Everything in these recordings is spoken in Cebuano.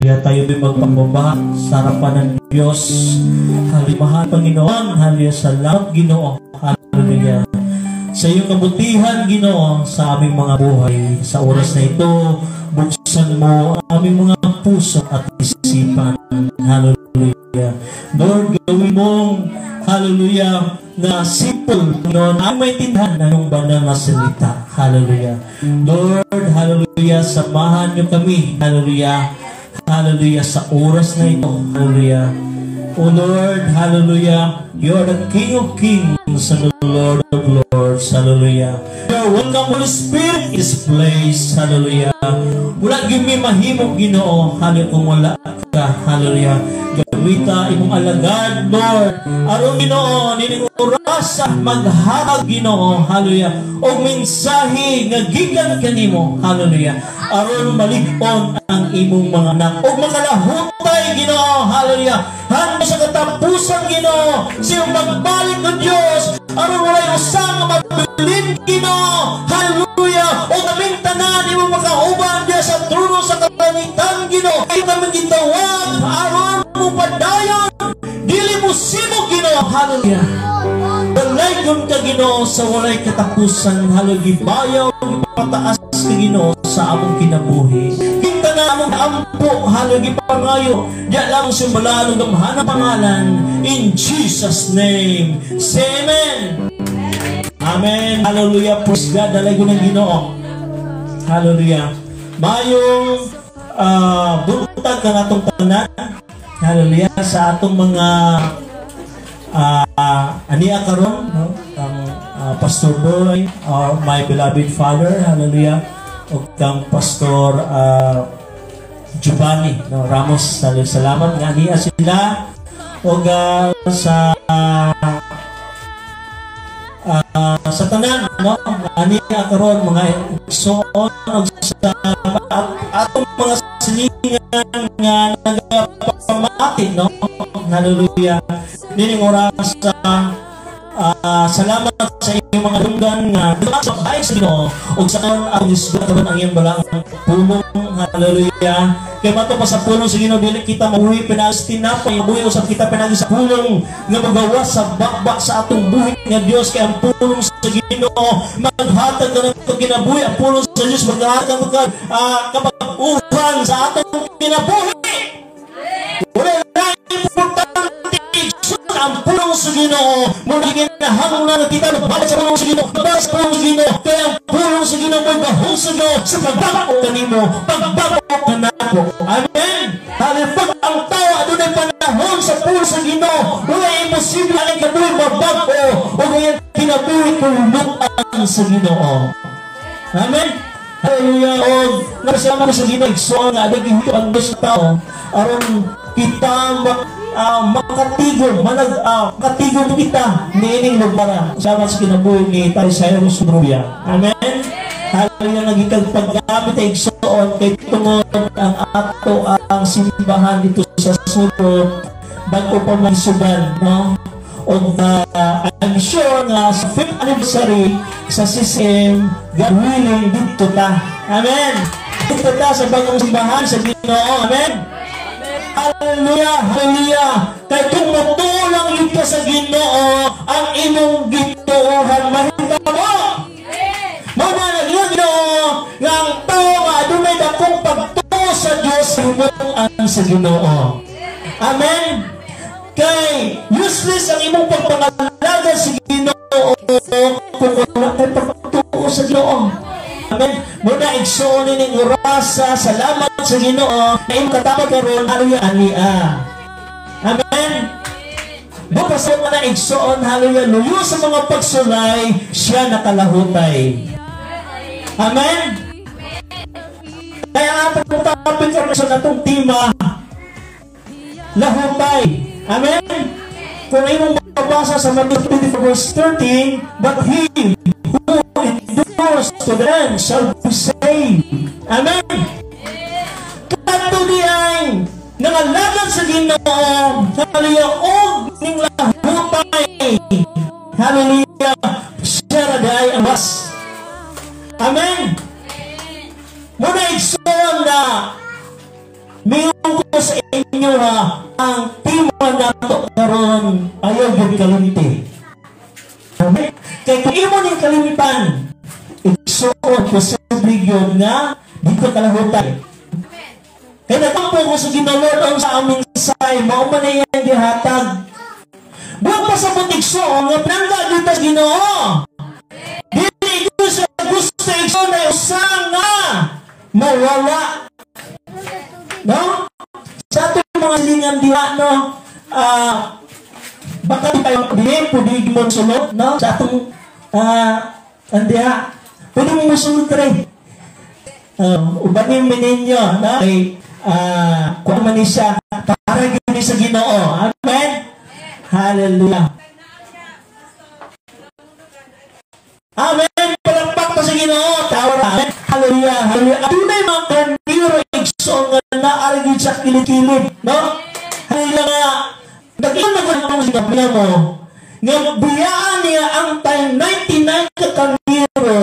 Kaya tayo ba'y magpababa sa harapan ng Diyos. Halimahan, Panginoon. Hallelujah. Salamat, Ginoo. Hallelujah. Sa iyong kabutihan, Ginoo, sa aming mga buhay. Sa oras na ito, buksan mo ang aming mga puso at isipan. Hallelujah. Lord, gawin mong, hallelujah, na simple, Panginoon, ang maintindihan ng iyong banal na salita. Hallelujah. Lord, hallelujah, samahan niyo kami. Hallelujah. Hallelujah, sa oras na ito. Hallelujah. O Lord, hallelujah, you are the King of Kings and the Lord of Lords. Hallelujah. You are welcome, Holy Spirit, in this place. Hallelujah. Wala gyud mi mahimo, Ginoo. Hallelujah, kung wala ka. Hallelujah. Gamita imong alagad, Lord. Aron, Ginoo, nining orasa maghatag, Ginoo. Hallelujah. Og mensahe nga gikan kanimo. Hallelujah. Aron malig-on ang imong mga anak. Og makalahutay, Ginoo. Hallelujah. Hanggang sa katapusan, Ginoo, sa iyong pagbalik ng Diyos, aron walay usa nga mabilin, Ginoo. Hallelujah. O kaming tanan imong makauban diya sa trono sa kalangitan, Ginoo. Ay kami gitawag aron mo padayon. Dili mo simog, Ginoo. Hallelujah. Dalaygon ka, Ginoo, sa walay katapusan. Hallelujah. Gibayaw, gipataas ka, Ginoo, sa among kinabuhi. Kita na among ampo, hallelujah, gipangayo. Diya lang sa balaan ug gamhanang pangalan. In Jesus' name. Say amen. Amen. Hallelujah. Praise God. Dalaygon ang Ginoo. Hallelujah. Mayong buntag ka natong tanan. Hallelujah. Sa atong mga ania karon, no, ang Pastor Boy, my beloved father, hallelujah, ug kang Pastor Giovanni, no, Ramos. Salamat nga ania sila ug sa sa tanan, no, ania karon, mga igsoon ug sa atong mga silingan nga nagapamati, no. Hallelujah. Nining oras, salamat sa inyong mga dunggan nga sa bahay sa Ginoo ug sa karon ang Diyos karon ang iyong balaang pulong. Hallelujah. Kay mato pa sa pulong sa Ginoo, dili kita mabuhi pinaagi tinapay, mabuhi usab kita pinaagi sa pulong nga magawas sa bakbak sa atong buhi nga Dios, kay ang pulong sa Ginoo maghatag ka ng kinabuhi. Ang pulong sa Dios maghatag ka kabag-uhan sa atong kinabuhi. Wala na importante ang pulong sa Ginoo mo ginahanglan kita balik sa pulong sa Ginoo, balik sa pulong sa Ginoo, kaya ang pulong sa Ginoo mo gahom sa Ginoo sa pagbag-o kanimo, pagbag-o kanako. Amen. Hallelujah. Ang tao adunay panahon sa pulong sa Ginoo, wala imposible ang kinabuhi mabag-o o kaya kinabuhi tuluan sa Ginoo. Amen. Hallelujah. O nasama sa Ginoo, igsoon nga adunay ang Diyos tao aron kita makatigom, makatigom kita niining lugar. Sama sa kinabuhi ni Tay Cyrus Rubia. Amen. Hallelujah, nagitag paggamit ay igsoon kay tungod ang ato ang simbahan dito sa Suro bago pa magsugan, no? Og I'm sure nga sa 5th anniversary sa CCM, God willing, dito ta. Amen. Dito ta sa bagong simbahan sa Ginoo. Amen. Hallelujah, hallelujah. Kay kung mutuo lang yun ka sa Ginoo, ang imong gituohan mahitabo. Mao na nag Ginoo nga ang tao nga adunay dakong pagtuo sa Dios ang sa Ginoo. Amen. Kay useless ang imong pagpangalaga sa Ginoo kung wala kay pagtuo sa Ginoo. Amen. Muna igsoon ning orasa, salamat sa Ginoo na imong katapad karon, hallelujah, ania. Amen. Bukas mo na igsoon, hallelujah, luyo sa mga pagsulay, siya nakalahutay. Amen. Kaya ang atong topic karon sa natong tema, lahutay. Amen. Kung imong mabasa sa Matthew 24 verse 13, "But he who endures to the end shall be saved." Amen. Kadto diyang nangalagad sa Ginoo, hallelujah, og ning lahutay. Hallelujah. Siya ra diay ang was. Amen. Muna igsoon na mingon sa inyo ha, ang tema nato karon ayaw gyud kalimti. Amen. Kay kung imo ning kalimtan, igsuon, posible yun nga di ka kalahutay. Kay natampo ko sa Ginoo Lord sa aming say, mao man na iyang gihatag. Buhat pa sa igsuon nga pinangga gyud ta sa Ginoo. Dili ko sa gusto igsuon na usa nga mawala. No? Sa atong mga silingan diha, no, baka di tayo di pwede mo sulod, no? Sa atong andiha, pwede mo musulod rin. Ubanin mi ninyo, no? Kay kuha man ni siya para gyud sa Ginoo. Amen. Hallelujah. Amen. Palakpak pa sa Ginoo. Tawa ra. Amen. Hallelujah. Hallelujah. Adunay mga karniro igsoon nga naa gyud sa kilid-kilid, no? Hallelujah nga. Nag-ingon na ko ang sinabi mo nga biyaan niya ang time 99 ka karniro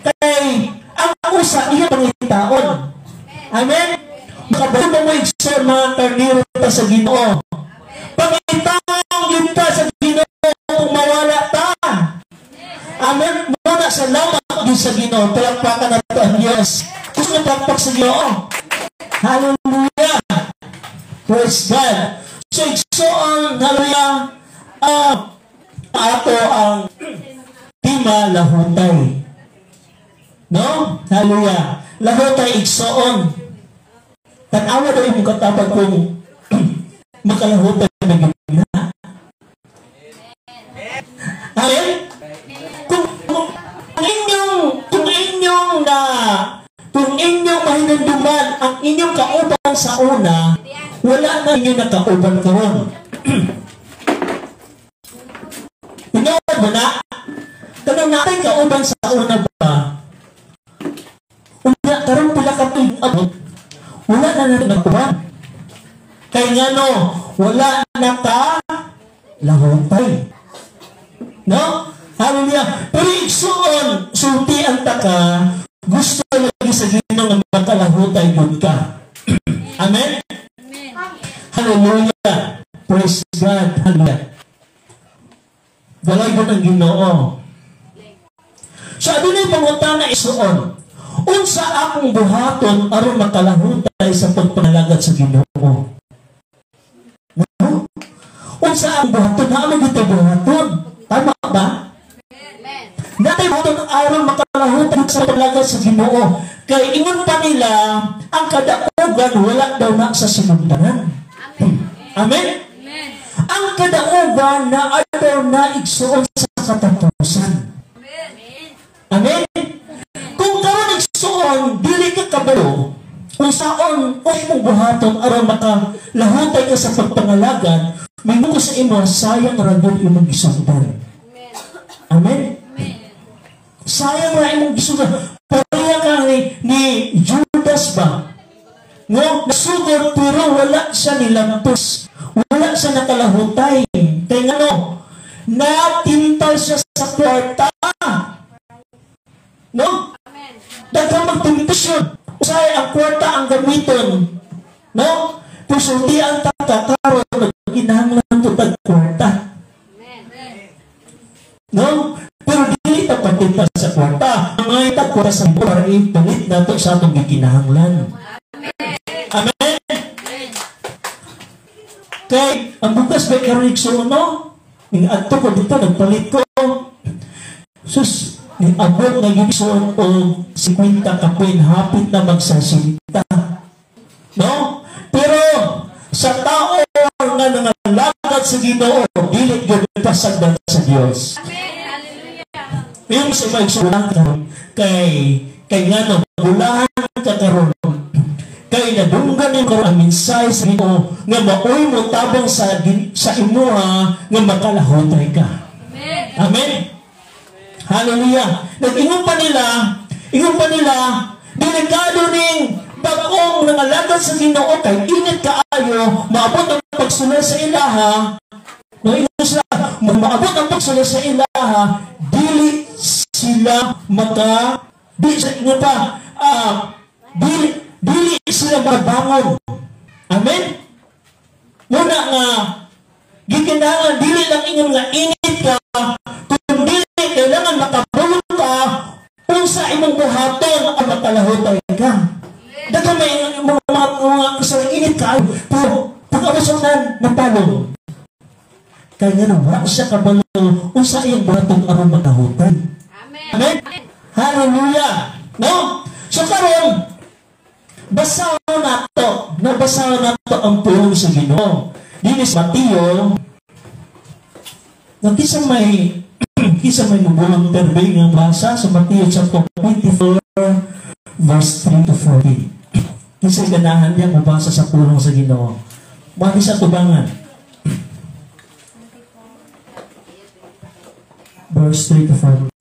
kay ang usa iya pangitaon. Amen. Makabalo mo igsoon mga karniro ta sa Ginoo. Pangitaon gyud ta sa Ginoo kung mawala ta. Amen. Muna salamat gyud sa Ginoo. Palakpakan nato ang Diyos. Gusto mo palakpak sa Ginoo. Hallelujah. Praise God. So igsoon, hallelujah, ato ang tema lahutay. No? Hallelujah. Lahutay igsoon. Tan-awa daw imong katapad kung makalahutay na gyud na. Amen? Kung inyong mahinumduman ang inyong kauban sa una, wala na inyo nakauban karon. Tinuod ba na? Kanang natay kauban sa una ba? Unya karon pila ka tuig abot, wala na natin nagkuhan. Kay ngano, wala na ka lahutay. No? Hallelujah. Pero igsuon, sulti ang taka, gusto lagi sa Ginoo nga makalahutay gud ka. Amen? Hallelujah. Praise God. Hallelujah. Walay gud ang Ginoo. So adunay pangutana igsuon, unsa akong buhaton aron makalahutay sa pagpangalagad sa Ginoo? No? Unsa akong buhaton? Naa man gyud buhaton. Tama ba? Natay buhaton aron makalahutay sa pagpangalagad sa Ginoo. Kay ingon pa nila, ang kadaugan wala daw na sa sinugdanan. Amen? Ang kadaugan na daw na igsuon sa katapusan. Amen? Kung karon igsuon, dili ka kabalo, unsaon o imong buhaton aron makalahutay ka sa pagpangalagad, mingon ko sa imo, sayang ra gyud imong gisundan. Amen? Sayang ra imong gisundan. Pareha ka ni Judas ba? No, nasugod pero wala siya nilamtos. Wala siya nakalahutay. Kay ngano, natintal siya sa kwarta. No? Daghang magtemptasyon. Usay ang kwarta ang gamiton. No? Pero ang taka karon nagkinahanglan to tag kwarta. No? Pero dili ta patintal sa kwarta. Ang ta kwarta sa para ipalit nato sa atong gikinahanglan. Amen. Kay ang bukas ba karon igsuon, no? Ning adto ko dito nagpalit ko. Sus, ning abot na gyud igsuon og 50 kapin, hapit na magsasinta. No? Pero sa tao nga nangalagad sa Ginoo, dili gyud pasagdan sa Dios. Yung sa mga igsuon kay kay ngano bulahan ka karon. Kay nadunggan nimo karon ang mensahe sa Ginoo nga maoy mo tabang sa imuha nga makalahutay ka. Amen. Amen. Hallelujah. Nag-ingon pa nila, delikado ning bag-ong nangalagad sa Ginoo kay init kaayo, maabot ang pagsulay sa ilaha. No, ingon sila, maabot ang pagsulay sa ilaha, dili sila maka di sila pa dili sila mabangon. Amen. Muna nga gikinahanglan dili lang ingon nga init ka, kundi kailangan makabalo ka unsa imong buhaton ang makalahutay ka. Daghan may mga mga init ka, pero pag-abot natalo. Kaya nga wala siya kabalo unsa iyang buhaton aron makahutay. Amen. Amen. Hallelujah. No? So karon, basahon nato, nabasahon nato ang pulong sa Ginoo. Dinhi sa Mateo, nga kinsa may mo-volunteer ba nga basa sa Mateo chapter 24 verse 3 to 14. Kinsa ganahan niya mobasa sa pulong sa Ginoo? Mali sa tubangan. Verse 3 to 14.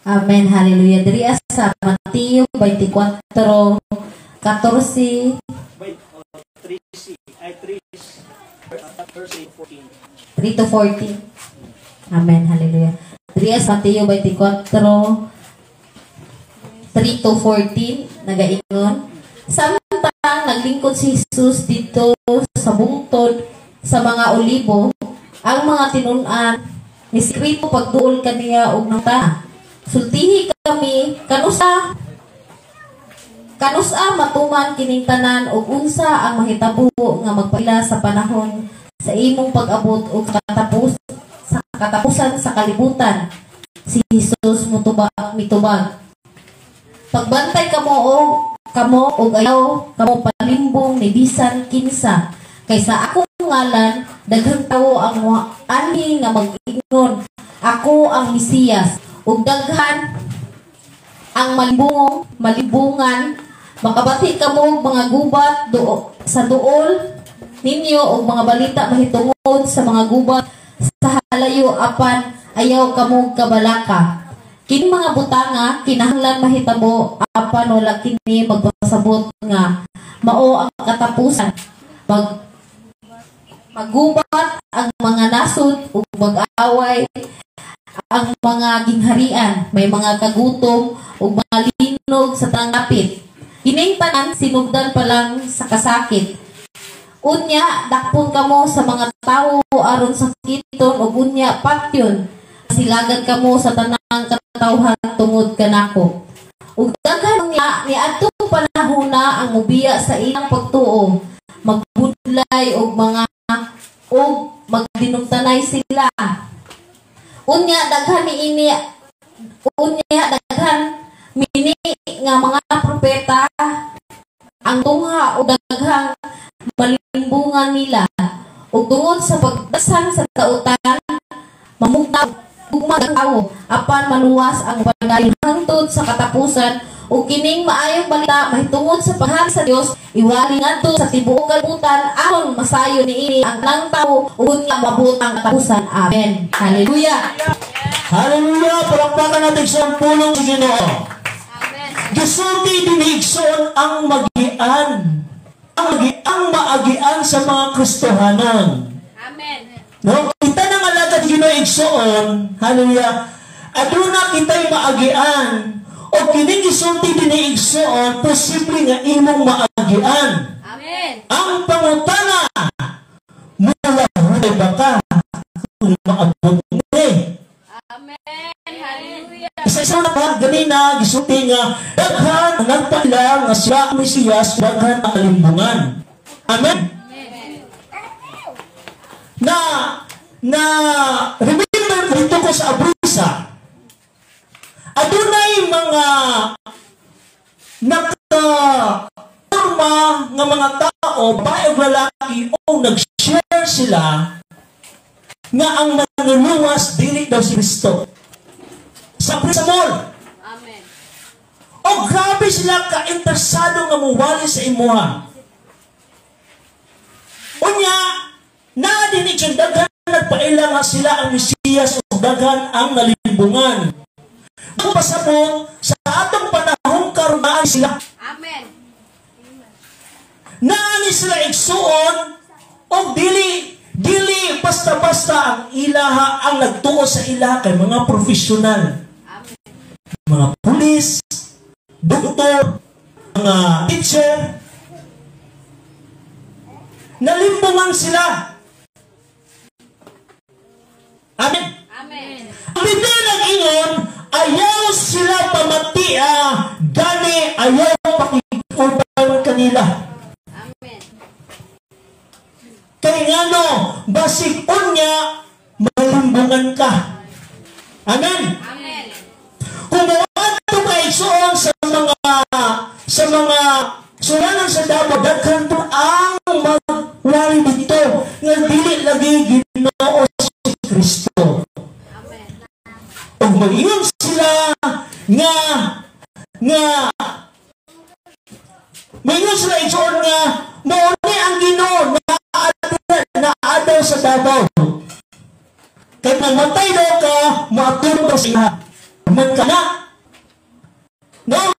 Amen. Hallelujah. Diri sa Mateo 24, 14, 3 to 14. Amen. Hallelujah. Diri sa Mateo 24, 3 to 14, nagaingon. Samtang naglingkod si Jesus dito sa bungtod sa mga olibo, ang mga tinun-an ni si Kristo pagduol kaniya og nangutana, "Sultihi kami, kanusa matuman kining tanan ug unsa ang mahitabo nga magpaila sa panahon sa imong pag-abot ug sa katapusan sa kalibutan?" Si Jesus mitubag, "Pagbantay kamo og ayaw kamo palimbong ni bisan kinsa, kay sa akong ngalan daghang tawo ang anhi nga mag-ingon, 'Ako ang Mesiyas,' ug daghan ang malimbungan. Makabati kamo og mga gubat sa duol ninyo og mga balita mahitungod sa mga gubat sa halayo, apan ayaw kamo kabalaka. Kini mga butanga kinahanglan mahitabo, apan wala kini magpasabot nga mao ang katapusan. Magubat ang mga nasod ug mag-away ang mga gingharian, may mga kagutom ug mga linog sa tangapit. Kining tanan sinugdan pa lang sa kasakit. Unya dakpon kamo sa mga tawo aron sakiton ug unya patyon. Silagan kamo sa tanang katawhan tungod kanako. Ug daghan niya niadtong panahona ang mobiya sa ilang pagtuo, magbudlay og mga og magdinumtanay sila. Unya daghan mini nga mga propeta ang tungha og daghang malimbungan nila, ug tungod sa pagdasan sa dautan mamugna gugma ang tawo, apan maluwas ang padayon hangtod sa katapusan. Ug kining maayong balita mahitungod sa paghari sa Dios iwali ngadto sa tibuok kalibutan aron masayo niini ang tanang tawo ug unya moabot ang katapusan. Amen. Hallelujah. Hallelujah. Palakpakan natin sa pulong sa Ginoo. Amen. Gisulti dinhi, igsoon, ang magian. Ang maagian sa mga Kristohanon. Amen. No? Kita nang alagad Ginoo, igsoon, hallelujah, aduna kita'y maagian. O kining gisulti dinhi, igsoon, posible nga imong maagian. Amen. Ang pangutana, mulahutay ba ka kung maabot ni? Amen. Hallelujah. Isa-isa na ba, ganina, gisulti nga, daghan ang nagpaila nga sila ang Mesiyas, daghan ang alimbungan. Amen? Amen. Na remember dito ko sa Abrisa, adunay mga naka-forma nga mga tao, babae o lalaki, o nag-share sila nga ang manluluwas dili daw si Kristo. Sa Abrisa Mall. Amen. O grabe sila ka-interesado nga muwali sa imuha. Unya, naa din siya daghan nagpaila nga sila ang Mesiyas o daghan ang nalimbungan. Ang pasabot, sa atong panahon karon naa sila. Amen. Naani sila, igsuon, o dili dili basta-basta ang ilaha ang nagtuo sa ilaha kay mga profesional. Amen. Mga pulis, doktor, mga teacher. Nalimbungan sila. Amen. Amen. Ang Biblia nag-ingon, ayaw sila pamatia, gani ayaw pakig-uban kanila. Amen. Kay ngano, basig unya, malimbungan ka. Amen. Amen. Kung moadto ka igsoon sa mga sulanan sa Davao, daghan to ang magwali dito nga dili lagi Ginoo si Kristo. Amen. Ug mag-ingon sila nga nga maingon sila igsoon nga mao ni ang Ginoo naa daw sa Davao. Kay mamatay daw ka, moatulog ka sa iya. Man ka na. No?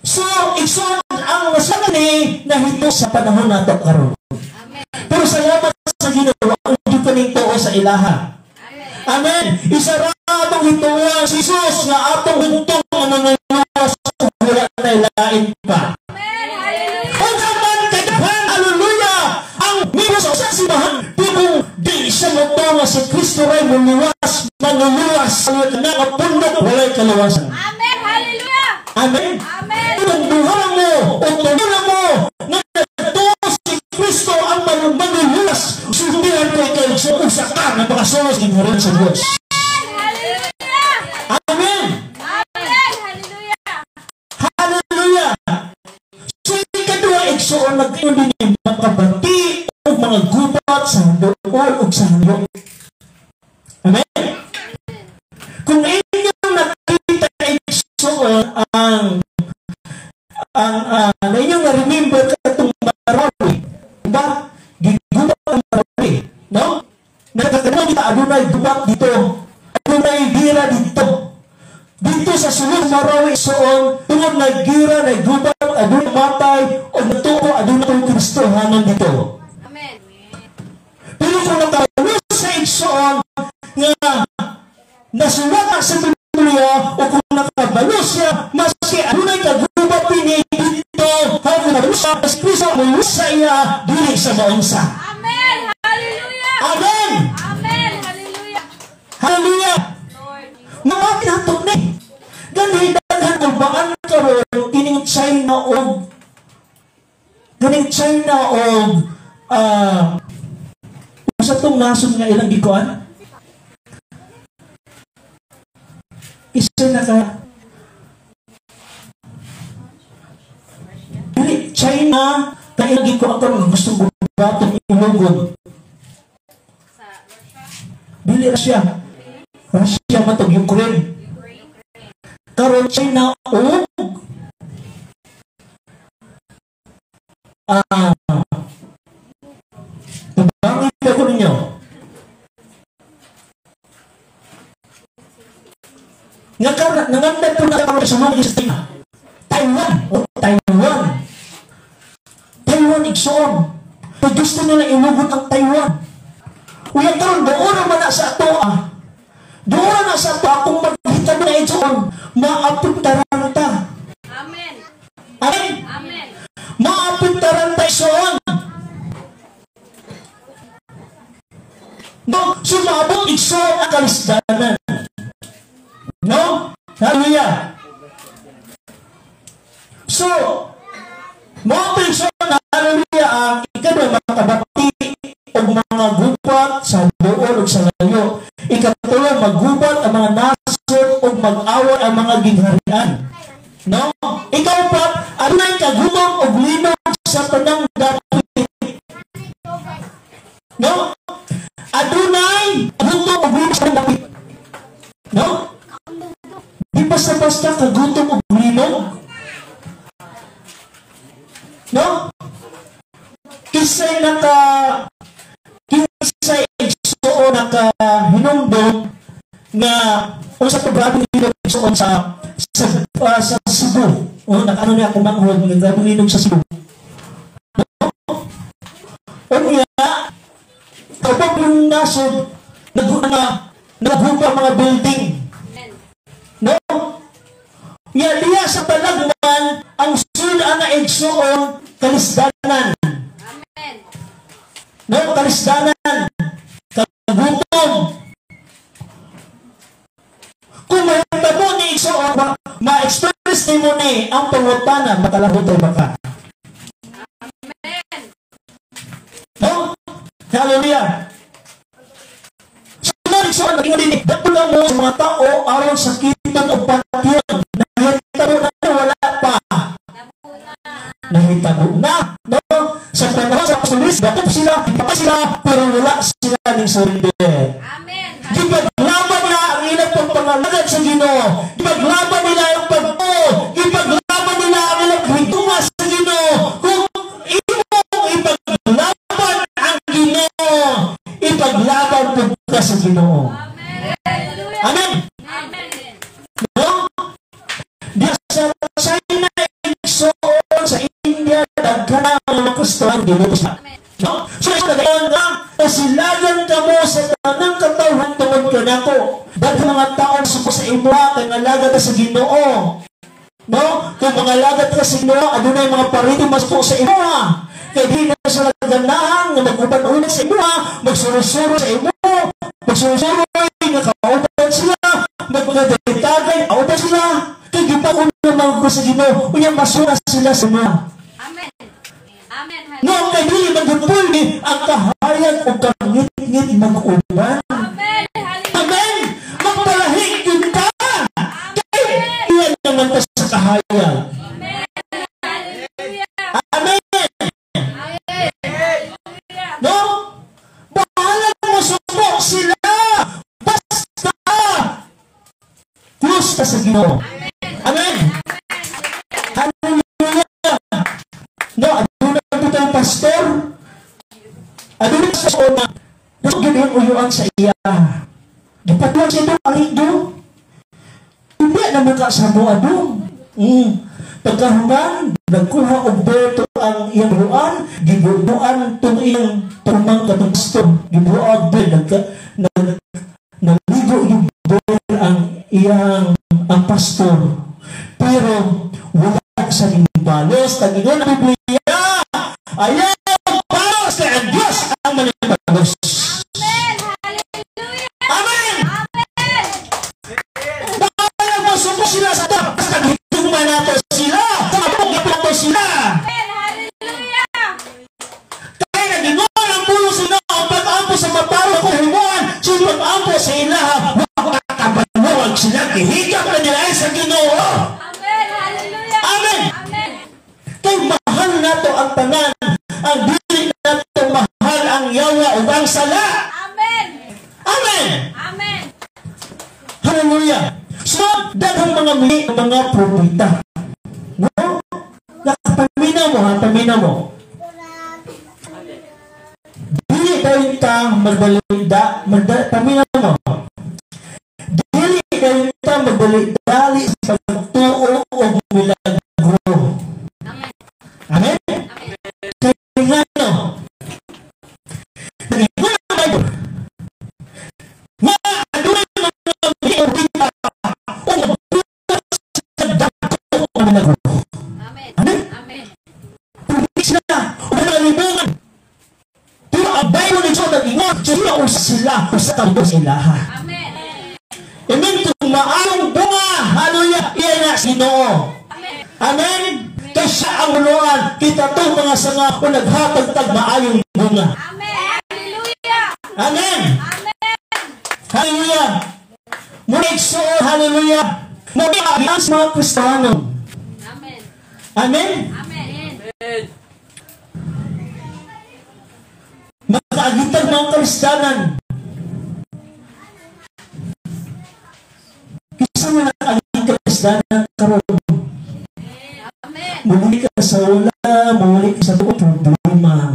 So, igsoon ang masangani nahito sa panahon nato karon. Amen. Pero salamat sa Ginoo, ang kaning tuo sa ilaha. Amen. Amen. Isa ra atong hituan si Jesus nga atong hugtong ang mga luwas ug wala na lain pa. Amen. Hallelujah. Unsa man kadaghan, hallelujah, ang mimo sa usa simbahan, pero di siya motuo nga si Kristo ray moluwas, manluluwas, na nga pundok walay kaluwasan. Amen. Hallelujah. Amen. Amen. Kung duha mo o tumula mo nga nagtuo si Kristo ang manluluwas, sultihan ko kay usa ka nga makasulos ginhuran sa Dios. Hallelujah. Amen. Amen. Hallelujah. Hallelujah. So ikaduha igsoon nag-ingon dinhi makabati og mga gubat sa duol ug sa hayo. Amen. Kung inyong nakita igsoon ang na inyong na-remember katong Marawi, ba? Gigubat ang Marawi, no? Nakakano kita adunay gubat dito, adunay gira dito. Dito sa sulod Marawi igsoon, tungod na gira na gubat, adunay matay o natuo adunay Kristohanon dito. Amen. Pero kung nakawalo sa igsoon nga nasulat sa Biblia o kung nakabalo siya, maski adunay kagubat dinhi dito, kung nakabalo siya, si Kristo muluwas sa iya, dili sa maunsa. Amen. Hallelujah. Amen! Amen. Hallelujah. Hallelujah! Lord. Mga kinatok ni. Ganhi daghan kulbaan karon kining China og usa tong nasod nga ilang gikuan? Isa na ka dili China kay ilang gikuan karon gustong gubaton ilugod. Dili Russia. Russia matog Ukraine. Karon China og tabangin ako ninyo. Nanganda po na karon sa mga sa China. Taiwan o Taiwan. Taiwan igsoon. Pag gusto nila ilugod ang Taiwan. Uya karon doon man na sa atoa. Doon na sa atoa kung maghitabo na igsoon, maapektaran ta. Amen. Amen. Amen. Maapektaran ta igsoon. No, sumabot igsoon ang kalisdanan. No? Hallelujah. So, mao igsoon, hallelujah, ang ikaduha makabati og mga gubat sa duol ug sa layo. Ikatulo, maggubat ang mga nasod ug mag-away ang mga gingharian. No? Ikaupat, adunay kagutom ug linog sa tanang dapit. No? Adunay kagutom ug linog sa tanang dapit. No? Di basta-basta kagutom ug linog. No? Kinsay igsoon nakahinumdom nga unsa to grabe linog igsoon sa Cebu. O nakaano niya akong manghod nga grabe linog sa Cebu. No? Unya kapag yung nasod naghupa mga building. No? Nga diya sa talagman ang sulod ana igsuon kalisdanan. Amen. No, kalisdanan, kagutom. Kung mahitabo ni igsuon, ma-express nimo ni ang pangutana, makalahutay ba ka? Amen. No? Hallelujah. Sunod igsuon, nag-ingon din, dapula mo sa mga tao aron sakiton o patyon. Nahitabo na, wala pa. Nahitabo na. No? Sa panahon sa apostolis, gatop sila, patay sila, pero wala sila ning surrender. Amen. Gipaglaban nila ang ilang pagpangalagad sa Ginoo. Gipaglaban nila ang pagtuo. Gipaglaban nila ang ilang higugma sa Ginoo. Kung imong ipaglaban ang Ginoo, ipaglaban pud ka sa Ginoo. Amen. Hallelujah. Amen. Amen. No? Diya sa China, igsoon, sa India, daghan ang mga Kristiyano gilutos na. No? So, nagayon nga, kasilagan kamo sa tanang katawhan tungod kanako. Daghan mga tao suko sa imuha kay ngalagad ka sa Ginoo. No? Kung mangalagad ka sa Ginoo, adunay mga parente masuko sa imuha. Kay di na sila ganahan nga mag-uban-uban sa imuha, magsurusuro sa imuha, magsurusuro nga kauban sila, magpagdagay, kauban sila. Kay gipauna man ko sa Ginoo, unya masura sila sa imuha. Amen. Amen. No, kay dili magpulmi ang kahayag o kangit-ngit mag-uban. Amen. Hallelujah. Amen! Magpalahig yun ka! Kay iyan naman ta sa kahayag. Amen. Hallelujah. Amen! Amen. Hallelujah. No? Bahala mo suko sila! Basta! Close ka sa Ginoo. Amen! Hallelujah! No, aduna po tayong pastor. Aduna sa una, gusto yun yung uyuan sa iya. Gipatuan siya doon, ang do. Hindi naman ka sa mo adong. Pagkahuman, nagkuha og boto ang iyang uyuan, gibubuan itong iyang tumang katong pastor. Gibuag doon, naligo yung beer ang iyang ang pastor. Pero wala sa balos, tagingon ang Biblia. Ayaw balos kay ang Diyos ang manibalos. Amen. Hallelujah. Amen! Amen. Bahala masuko sila sa ito. Basta gitugma nato sila. Tabog nato sila. Amen. Hallelujah. Kaya nagingon ang pulo sila ang pag-ampo sa mataro ko himuan. Sila pag-ampo sa ilaha. Wakakabaluwag sila. Gihigap na nila sa Ginoo. Amen. Hallelujah. Amen. Amen. Kay mahal nato ang tanan. Ang dili nato mahal ang yawa ug ang sala. Amen. Amen. Amen. Hallelujah. So, daghang mga mili, mga propeta. No? Nakapaminaw mo ha, paminaw mo. Dili dayon ta magbalida, paminaw mo. Dili dayon ta magbalidali sa pagtuo og milagro. Amen. Amen? Amen. Kaya nga no, nag-ingon ang Bible, nga adunay mga propeta o magbuhat sa dako ang milagro. Amen. Amen? Amen. Pwede sila, o mga libungan. Pero ang Bible nito nag-ingon, sila o sila, o sa tawag sa ilaha. Amen. Amen, kung maayong bunga, hallelujah, iyan na sa Ginoo. Amen. Amen? Kaya siya ang uluan, kita to mga sanga o naghatag tag maayong bunga. Amen. Hallelujah. Amen. Amen. Hallelujah. Muna igsuon, hallelujah. Muna ang mga Kristiyano. Amen. Amen? Amen. Makaagitag mga Kristiyanan. Kisa nga nakaagitag Kristiyanan karon. Amen. Muli ka sa wala, muli ka sa tuong problema.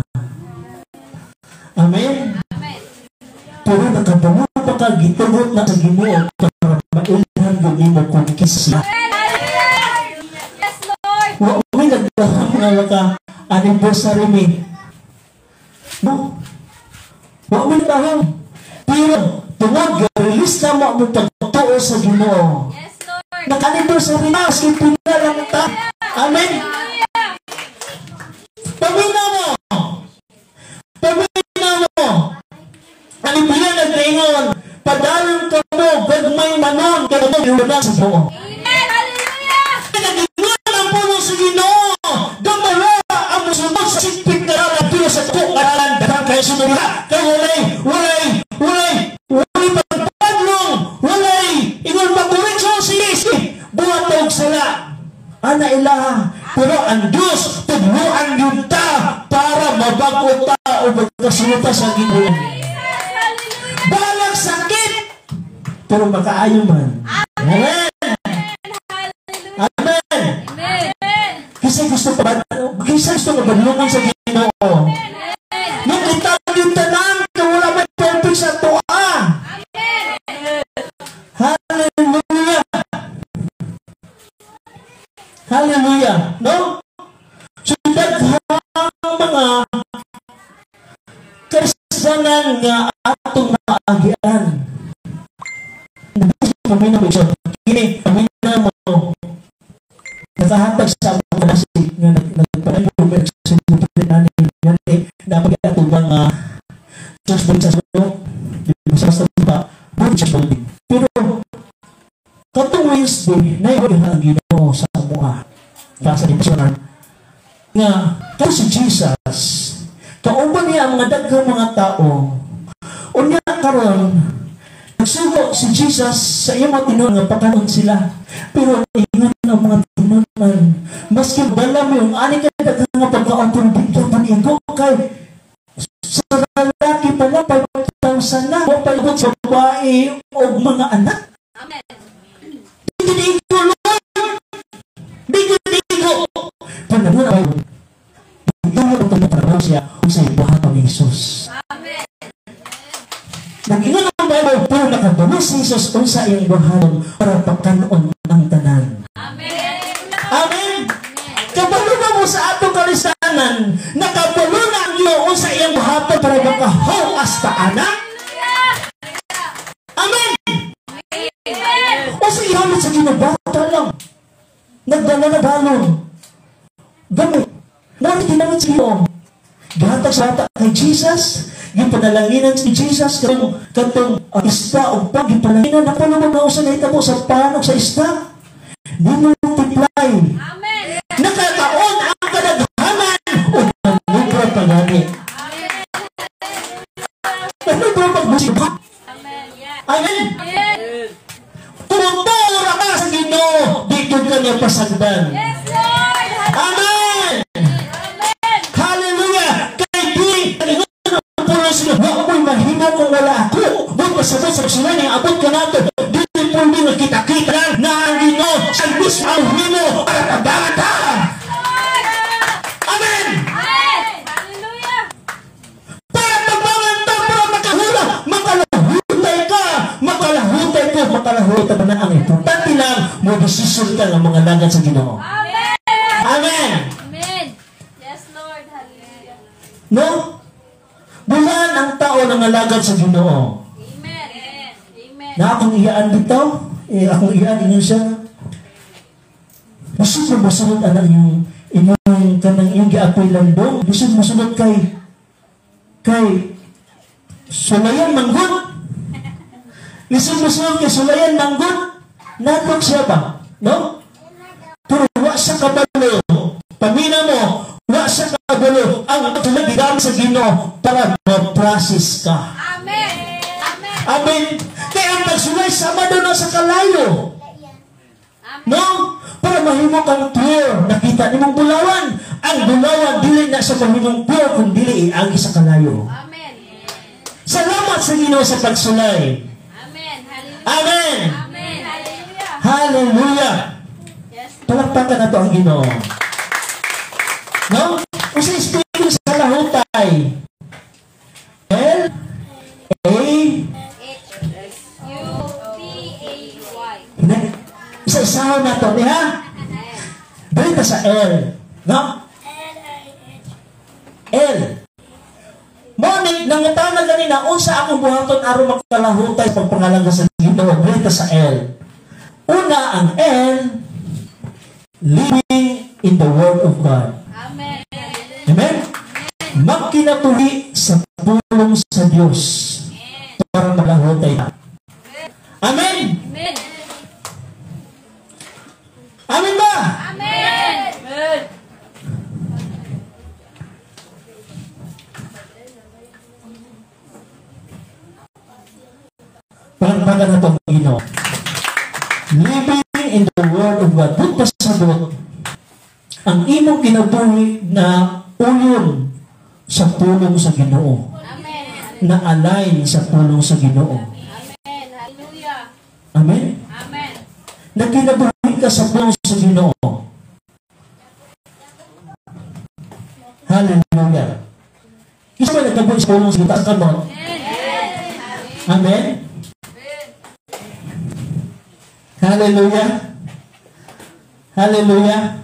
Amen? Amen. Pero nakabalo pa ka, gitugot na sa Ginoo para mailhan gud nimo kung kisa. Amen. Hallelujah. Yes, Lord. Wa mi nagdahom nga maka anniversary mi. No? Wa mi nagdahom. Pero tungod ga-release na mo ang pagtuo sa Ginoo. Yes, Lord. Naka-anniversary na, maski pila lang ta. Amen. Paminaw mo. Paminaw mo. Ang Biblia nagkaingon, padayon ka mo, gagmay manon, kaya mo, iwala sa buo. Amen. Hallelujah. Nag-ingon ang pulong sa Ginoo. Gamara ang musunod sa sikpit na dalan, pero sa dako nga dalan, daghan kayo sunod ha. Kay walay, walay, walay, walay pagpadlong, walay, ingon magdiretso, sige, sige, buhat og sala. Ana ilaha. Pero ang Diyos, tudluan yun ta para mabago ta o magkasulta sa Ginoo. Balag sakit, pero makaayo man. Amen. Amen. Amen. Kasi gusto pa kasi gusto mabadlungan sa Ginoo. Nung kita yung tanan, kung wala may perfect sa toa. Hallelujah. Hallelujah. No? So, daghang mga kasalanan nga atong maagian. Kami na mo, kini, kami na mo, nakahatag sa akong nasig nga nagpanayo sa ani gani na pag-atubang nga church building sa suno, di ba sa ba, church building. Pero katong Wednesday, naiwan ang Ginoo sa amoa para sa devotional nga kay si Jesus, kauban niya ang mga daghang mga tao. Unya karon nagsugo si Jesus sa iyang mga tinunan nga pakanon sila. Pero ingon ang mga tinunan, maski bala mo yung ani ka daghang nga pagkaon, pero di ka panigo kay sa lalaki pa lang 5,000 na, wa pa sa babae o mga anak. Amen. Di gid Lord. Di gid igo. Panahon na kayo. Ginoo ang panahon siya unsay buhaton ni Jesus. Amen. Nag-ingon ang Bible, pero nakabalo si Jesus unsa iyang buhaton para pakanon ang tanan. Amen. Amen. Kabalo na mo sa atong kalisanan, nakabalo na ang Ginoo unsa iyang buhaton para makahawas ta ana. Amen. Unsa ihamit sa Ginoo, bata lang. Nagdala na balon. Gamit. Nari ginamit sa Ginoo. Gihatag sa bata kay Jesus, gipanalanginan si Jesus katong katong isda og pag gipanalanginan na pa naman na usa nahitabo sa panog sa isda. Ni multiply. Amen. Nakakaon ang kadaghanan o nanubra pa gani. Nanubra pag Amen. Yeah. Amen. Amen. Kung ra ka sa Ginoo, di gyud ka niya pasagdan. Yes, Lord. Amen. Amen. Hallelujah! Kay di, ingon ang pulong sila, wa mo'y mahimo kung wala ako. Buot pasabot sa sila niya, abot ka nato. Di pwede nga kita-kita lang na ang Ginoo, sa Diyos ang himo para tabangan ta. Amen! Amen. Hallelujah. Para tabangan ta, para makahula, makalahutay ka, makalahutay ko, makalahutay ka na ang importante lang, mo desisyon ka ng mga lagad sa Ginoo. Amen. Amen! Amen. Yes, Lord. Hallelujah. No? Bulan ang tao ng alagad sa Ginoo. Amen. Amen. Na akong iyaan dito, eh, akong iyaan, ingon siya. Lisod mo masunod anak yung inyong kanang iyong giapoy landong. Lisod masunod kay kay sulayan manggod. Lisod masunod kay sulayan manggod. Natok siya ba? No? Pero wa sa kabalo. Pamina mo, wa sa kabalo ang tulad gigamit sa Ginoo para ma-process ka. Amen. Amen. Amen. Kaya ang pagsulay sama doon na sa kalayo. No? Para mahimo kang pure. Nakita nimong bulawan. Ang bulawan dili na sa mahimong pure kung dili iagi sa kalayo. Amen. Salamat sa Ginoo sa pagsulay. Amen. Hallelujah. Amen. Amen. Hallelujah. Hallelujah. Yes. Palakpakan nato ang Ginoo. No? Usa spelling sa lahutay? L A H U T A Y. Isa-isahan na to, ha? Dali ta sa L. No? L. Morning, nangutana ganina, unsa akong buhaton aron makalahutay pagpangalaga sa Ginoo. Dali ta sa L. Una, ang L, living in the Word of God. Amen. Amen? Magkinabuhi sa pulong sa Diyos para malahutay ta. Amen? Amen. Amen ba? Amen. Palangpagan na itong Ginoo. Living in the Word of God. Doon pasabot, ang imong kinabuhi na uyon sa pulong sa Ginoo. Amen. Na align sa pulong sa Ginoo. Amen. Hallelujah. Amen? Amen. Na kinabuhi ka sa pulong sa Ginoo. Hallelujah. Isa ba nagkabuhi sa pulong sa Ginoo? Kamot? Amen? Hallelujah. Hallelujah.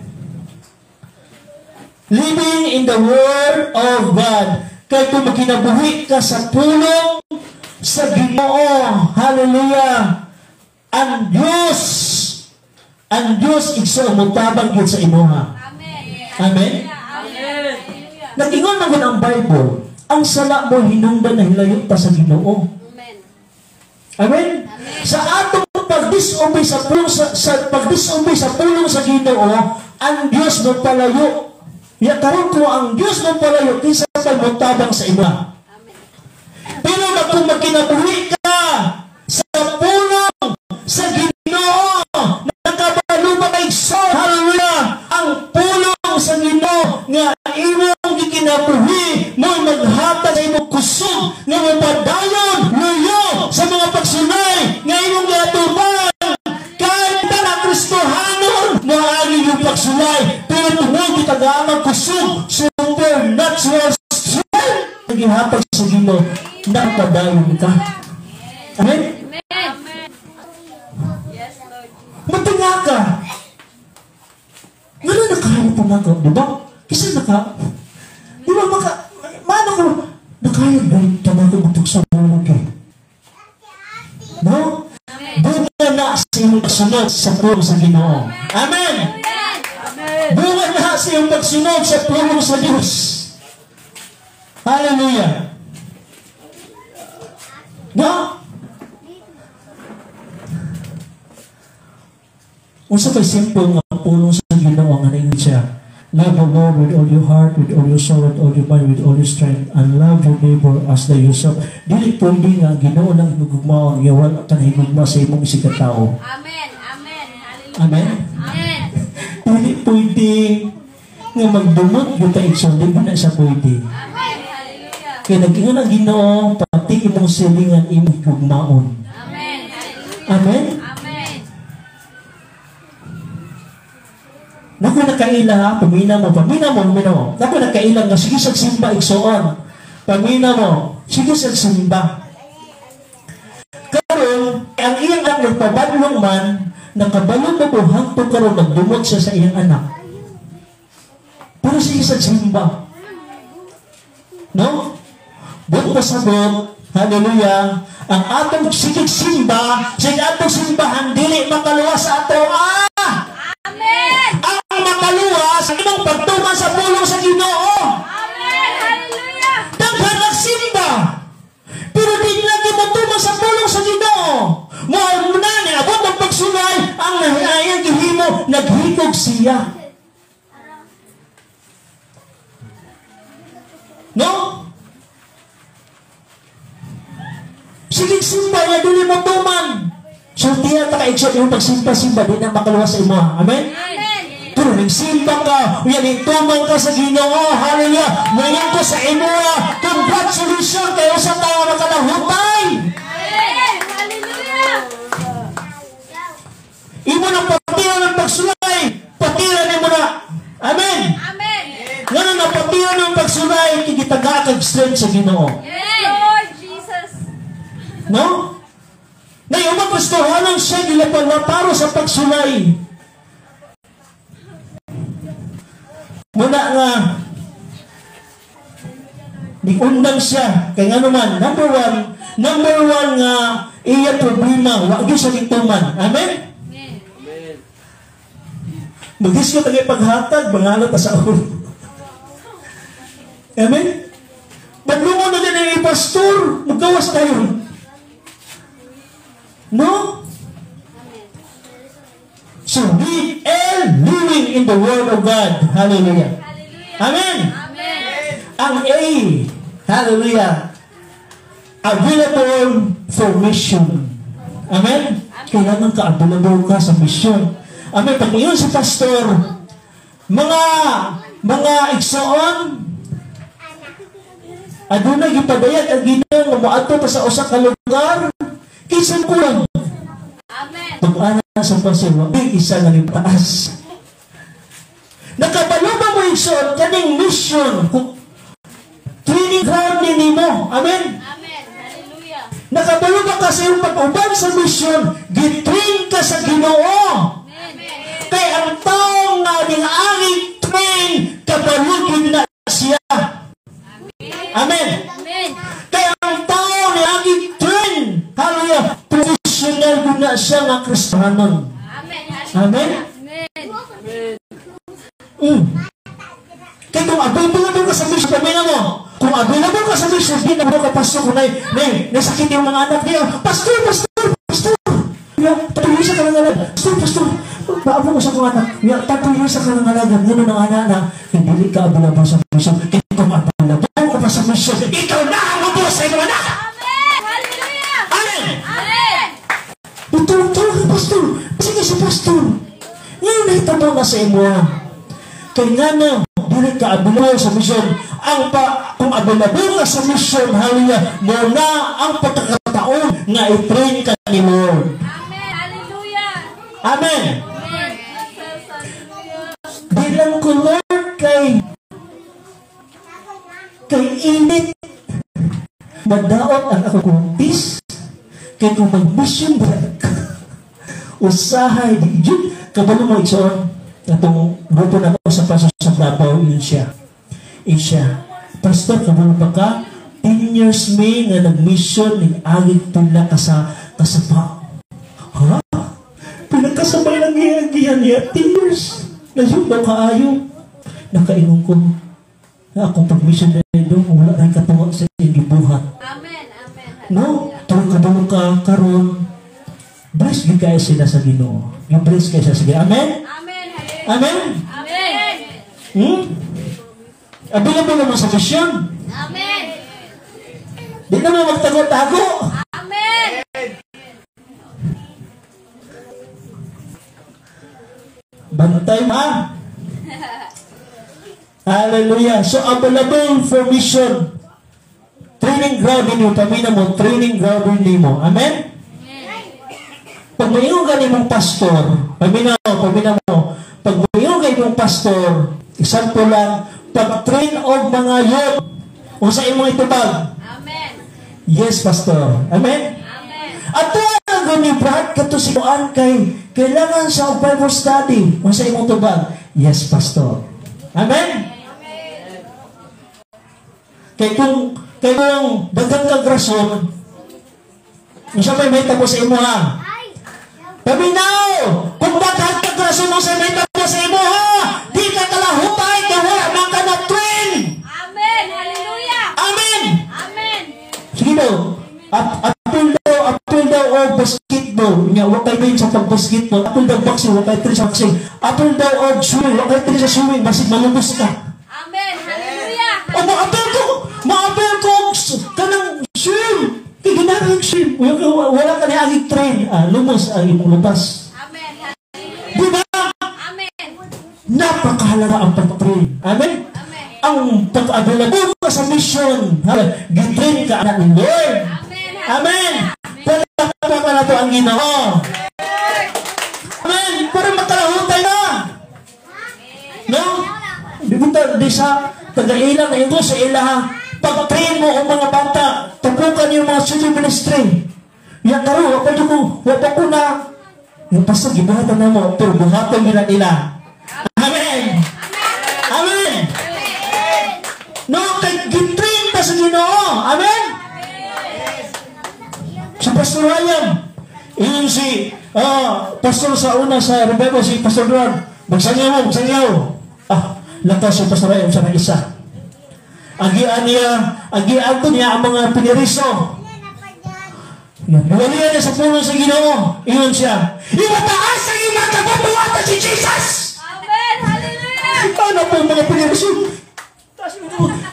Living in the Word of God. Kaya kung magkinabuhi ka sa pulong sa Ginoo. Hallelujah. Ang Diyos igsoon motabang gyud sa imuha. Amen. Amen. Amen. Nag-ingon man gud ang Bible, ang sala mo hinungdan na hilayo ta sa Ginoo. Amen. Amen. Sa atong pagdisobey sa pulong sa pagdisobey sa pulong sa Ginoo, ang Dios mo palayo. Ya karon ko ang Dios mo palayo kinsa pa motabang sa imo. Amen. Pero kung magkinabuhi ka sa pulong sa Ginoo, nakabalo ba kay so hallelujah, ang pulong sa Ginoo nga imong gikinabuhi mo maghatag sa imong kusog nga mopadayon luyo sa mga pagsulay nga imong giatubang. Kahit na Kristohanon moagi yung pagsulay, pero tungod gitagaan ang kusog, supernatural strength ang gihatag sa Ginoo, nakapadayon ka. Amen? Amen. Yes, Lord. Magtinga ka. Ngano nakaya pa na ko, di ba? Kasi naka, di ba maka, maano ko, nakaya ba ito na ko matug sa mulog eh? No? Bunga na sa iyong pagsunod sa pulong sa Ginoo. Amen! Amen. Bunga na sa iyong pagsunod sa pulong sa Diyos. Hallelujah! No? Unsa kay simple nga pulong sa Ginoo nga naingon siya, love the Lord with all your heart, with all your soul, with all your mind, with all your strength, and love your neighbor as thy yourself. Dili pwede nga Ginoo lang higugmaon, nga wala ka nahigugma sa imong isig ka tao. Amen. Amen. Hallelujah. Amen? Amen. Dili pwede nga magdumot gyud ta igsoon, di ba na siya pwede. Amen. Hallelujah. Kaya nag-ingon ang Ginoo, pati imong silingan imong higugmaon. Amen. Hallelujah. Amen? Amen. Naku nakaila ha, pamina mo, pamina mo, pamina mo. Naku nakaila nga, sige sa simba, igsoon. Pamina mo, sige sa simba. Karon, ang iyang anak nagpabadlong man, nakabalo mo po, hangtod karon nagdumot siya sa iyang anak. Pero sige sa simba. No? Buot pasabot, hallelujah, ang atong sigig simba, sige atong simbahan, dili makaluwas sa ato. Ah! Amen. Ang makaluwas, ang imong pagtuman sa pulong sa Ginoo. Amen. Hallelujah. Daghan nagsimba, pero di lagi motuman sa pulong sa Ginoo. Mo na ni abot ang pagsulay, ang nahiyang gihimo, naghikog siya. No? Sige simba niya, dili mo tuman. So, tiyan ta ka-exhort yung pagsimba-simba, di na makaluwas sa imo. Amen? Amen. Pero nang simba ka, uyan, ituman ka sa Ginoo, hallelujah, ngayon ko sa imo, congratulations kayo sa tao na kalahutay. Amen. Hallelujah. Imo nang patira ng pagsulay, patira nimo na. Amen. Amen. Nga na napatira ng pagsulay, kigitaga kag strength sa Ginoo. Yes, Lord Jesus. No? Na yung mga Kristohanon siya gilapalaparo sa pagsulay. Muna nga, niundang siya. Kaya nga naman, number one nga, iya problema, wa gyud sa gituman. Amen? Amen. Magisgot ang paghatag, mangalo ta sa ulo. Amen? Badlungon na din ang pastor, maggawas tayo. No? So we are living in the Word of God. Hallelujah. Amen. Amen. Ang A, hallelujah, available for mission. Amen? Kailangan ka available ka sa mission. Amen. Pag iyon si pastor, mga igsoon, aduna gipadayag ang Ginoo nga moadto pa sa usa ka lugar, kinsa kulang. Amen. Pag-ana sa pastor, wa isa nga taas. Nakabalo ba mo, igsoon, kaning mission kung training ground ni nimo? Amen. Amen. Hallelujah. Nakabalo ba ka sa iyong pag-uban sa mission, gitrain ka sa Ginoo. Amen. Kay ang taong nga ning anging train, kabalo gyud na siya. Amen. Amen. Kay ang tao ni anging train, hallelujah, professional gyud na siya nga Kristohanon. Amen. Amen. Amen. Kaya kung available ka sa mission, pamina mo, kung available ka sa mission, di na mo ka pastor kung nasakit yung mga anak niya. Pastor, pastor, pastor. Ya, tatuloy sa kanang alaga. Pastor, pastor, paabo ko sa akong anak. Ya, tatuloy sa kanang alaga. Ganun ang anak na, hindi ka available sa mission. Kaya kung available ka pa sa mission, ikaw na ang ubos sa iyong anak. Amen. Hallelujah. Amen. Amen. Tutulong-tulong ka, pastor. Sige si pastor. Ngayon nahitabo na sa imo. Kay nga na, dili ka available sa mission. Kung available ka sa mission, hallelujah, mo na ang pagkakataon nga i-train ka ni Lord. Amen. Hallelujah. Amen. Amen. Jesus, hallelujah. Bilang ko, Lord, kay init, madaot ang ako kuntis, kay kung mag-mission ba ka, usahay, di yun, kabalo mo, igsoon, atong grupo na ako sa pastor sa Davao, yun siya. Yun siya. Pastor, kabalo ba ka? 10 years may nga nag-mission, nag-agig pila ka sa kasapa. Ha? Pinagkasabay lang giyagiyan niya, 10 years. Nasyon daw kaayo. Nakaingon ko, na akong pag-mission na ito, wala na katuwa sa iyong gibuhat. Amen. Amen. No? Pero kabalo ka karon, bless gyud kayo sila sa Ginoo. Yung bless kayo sila sa Ginoo. Amen? Amen. Hallelujah. Amen? Amen. Available naman sa mission. Amen. Di naman magtago-tago. Amen. Bantay ma. Hallelujah. So available for mission. Training ground ninyo. Pamina mo, training ground ninyo. Amen? Pag maingon ka nimong pastor, pamina mo, pag maingon ka imong pastor, example lang, pag-train og mga youth, unsa imong itubag? Amen. Yes, pastor. Amen? Amen. Ato ang ni Brad kato si Juan kay kailangan sa og Bible study. Unsa imong tubag? Yes, pastor. Amen? Amen. Kay kung daghan kag rason, unsa may mahitabo sa imo ha? Paminaw! Kung daghan kag rason, unsa may mahitabo sa imo ha? Di ka kalahutay kay wala man ka na train. Amen. Hallelujah. Amen. Amen. Sige daw. Apil daw o basketball. Nya wa kay train sa pag-basketball. Apil daw boxing, wa kay train sa boxing. Apil daw og swimming, wa kay train sa swimming, basig malubos ka. Amen. Hallelujah. O maapil ko kanang swim. Kay ginahanglan swim. Wala ka ni agig train. Lumos ang imong lupas. Amen. Hallelujah. Di ba? Amen. Napakahalaga ang pag-train. Amen? Amen. Ang pag-available ka sa mission, gitrain ka anak ni Lord. Amen. Amen. Palakpakan na to ang Ginoo. Amen. Para makalahutay na. No? Di ba di sa tagailang na ingo sa ilaha, pag-train mo ang mga bata, tupukan yung mga children ministry. Yan karon, wala ko na. Yung pastor, gibuhatan na mo, pero buhatan nila nila. Amen. Amen. No, kay gitrain ta sa Ginoo. Amen. Si Pastor Ryan, iyon si Pastor sa una sa Rebebo, si Pastor Duan, magsangyaw mo, magsangyaw. Lakaw si Pastor Ryan sa isa. Agian niya, agian to niya ang mga piniriso. Niwalian niya sa puno sa Ginoo. Ingon siya, imataas ang imong kabubuhatan si Jesus! Amen! Hallelujah! Ano po mga piniriso?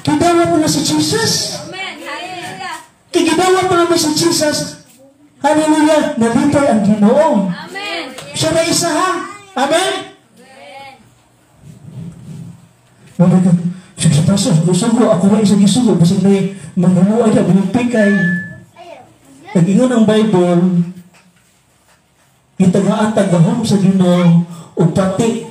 Kidawa mo na si Jesus. Amen! Hallelujah! Kigidawa mo naman si Jesus. Hallelujah! Nalipay ang Ginoo. Amen! Siya na isa ha? Amen? Amen. Sige, Pastor, gusugo. Ako na isa gisugo. Basig na manghumuay na, bumipikay. Nag-ingon ang Bible, itagaan tagahom sa Ginoo o pati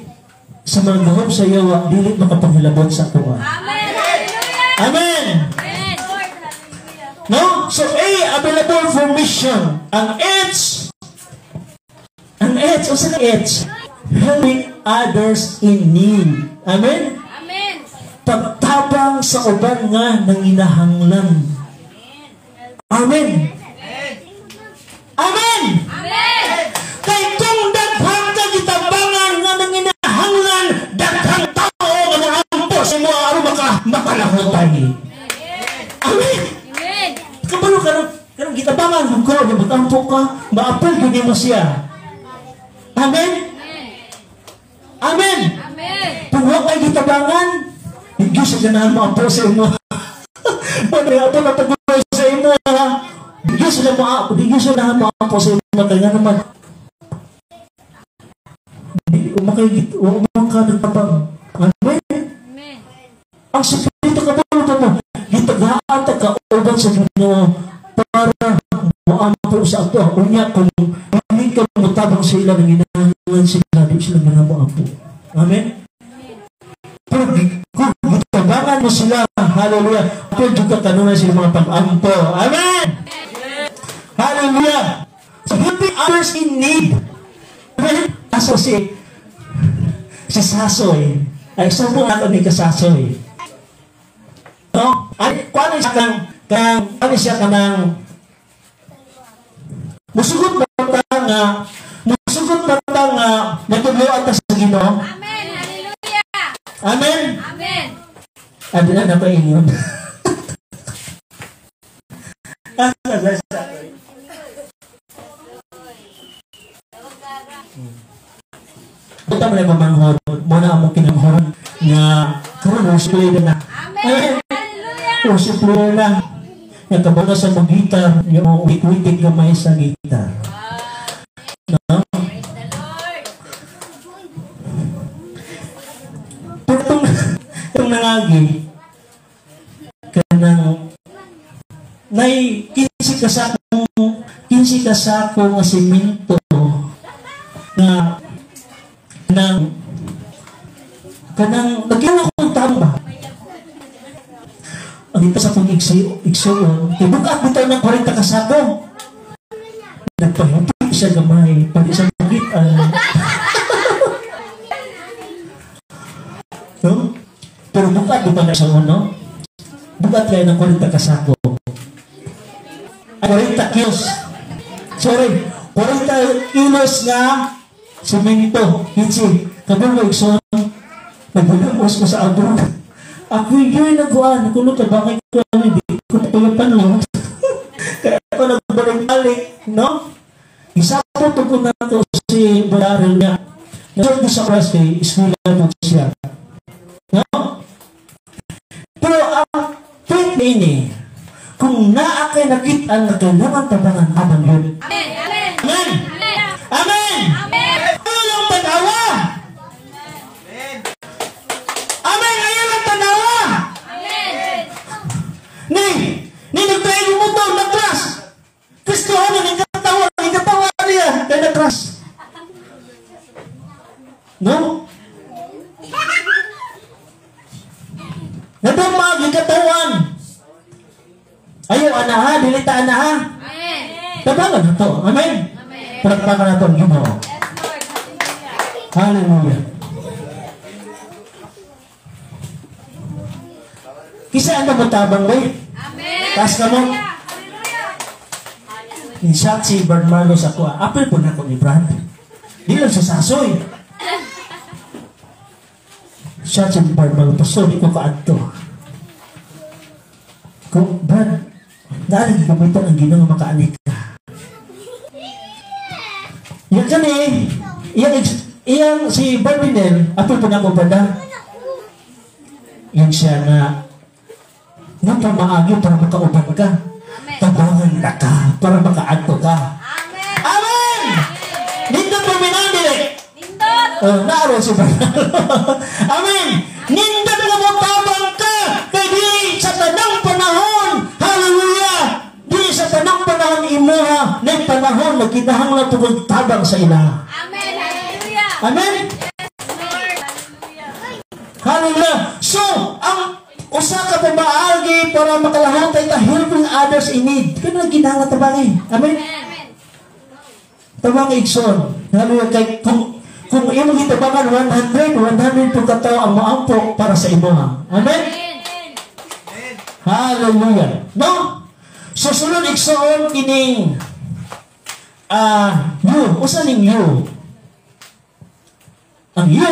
sa mga gahom sa yawa, dili makapanghilabot sa ato. Amen! Hallelujah! Amen! Amen! Lord, hallelujah! No? So A, available for mission. Ang H, unsa ka H? Helping others in need. Amen? Amen! Pagtabang sa uban nga nanginahanglan. Amen! Amen! Amen! Kay kung daghang ka gitabangan nga nanginahanglan, daghang tao nga moampo sa imo aron makalahutay. Amen! Amen! Kabalo ka nang gitabangan kung ka, matampo ka, maapil gyud nimo siya. Amen? Amen! Amen! Kung wa kay gitabangan, hindi siya ganahan moampo sa imo. Wala ato na pag-uwi sa imo, ha? Hindi siya ganahan moampo sa imo, kaya nga naman, hindi umaka nagtabang. Amen? Amen! Ang sikreto ka ba mo, gitagaan ta kauban sa Ginoo para moampo sa ato. Unya kung hindi ka motabang sa ila, nanginahanglan sila, di sila ganahan moampo. Amen? Pero kung gitabangan mo sila, hallelujah, apil juga kanunay sila mga pag-ampo. Amen! Hallelujah! So, helping others in need. Amen? Aso si Sasoy. Ay, sumbong ako ni Kasasoy. No? Ay, kuano siya kang, kuano siya kanang, musugot ba ta nga, natuluan ta sa Ginoo? Amen! Hallelujah! Amen! Amen! Adi na napaingon. Buta mo na pamanghon, muna ang kinanghon nga karon worship leader na. Amen! Hallelujah! Worship leader na. Nagkabaw na sa mag-guitar, yung wik-wikit gamay sa guitar. No? Praise the Lord! Pero itong nangagi, kanang nay 15 kasako nga simento na nang kanang nagyan akong tama ba? Ang ito sa akong igsuon, tibukat bitaw ng 40 kasako. Nagpahipi siya gamay, pag isang magitan. No? Pero bukat di pa na siya, no? Bukat kaya ng 40 kasako. Ay, 40 kilos. Sorry, 40 kilos nga simento. Kitsi, kabul mo igsoon, nagbulamos ko sa abroad. Ako yun nagkuhan, kuno ka bakit ko hindi ko tuyapan lang. Kaya ako nagbalik-balik, no? Isapot ko na to si Barrel niya. Nasod ko sa class kay eskwela po siya. No? Pero ang point ini, kung naa kay nakit-an na kailangan tabangan aman yun. Amen! Amen! Amen! Amen! Amen! Ano yung tanawa? Amen! Ayaw ang tanawa! Amen! Ni nagtry mo to, nag-crash! Kristohan ang ikatawa niya, kaya nag-crash. No? Nadamag, ikatawan. Ayaw, anaha, dilita anaha. Amen! Tabangan na to. Amen? Amen! Palakpakan na to ang Ginoo. Yes, Lord! Hallelujah! Hallelujah. Kisa ano mo tabang, bay? Amen! Taas ka mo. Hallelujah! Hallelujah! Ni shot si Brad Marlo sa kuha. Apil po na ko ni Brad. Di lang sa sasoy. Shot si Brad Marlo. Pastor, di ko kaadto. Kung Brad, naalig gamitan ang Ginoo makaanik ka. Yan kani, iyang si Brad Windel, apil po na ko Brad. Yan siya nga, napamaagi para makauban ka. Tabangan na ka para makaadto ka. Amen! Amen! Nindot mo minandi! Nindot! Naaro si Brad. Amen! Nindot mo mo tabang ka kay di sa tanang panahon. Hallelujah! Di sa tanang panahon imuha na panahon na kinahanglan tungkol tabang sa ilaha. Amen! Hallelujah! Amen! Yes, Lord! Hallelujah! Hallelujah! So, ang usa ka pamaagi para makalahutay ta, helping others in need. Kano ginahanglan tabangi. Amen? Amen. Tabang igsoon. Hallelujah. Kay kung imong gitabangan 100, 100 pud ka tawo ang moampo para sa imuha. Amen? Amen. Hallelujah. No? So sunod igsoon kining you. Usa ning you? Ang you,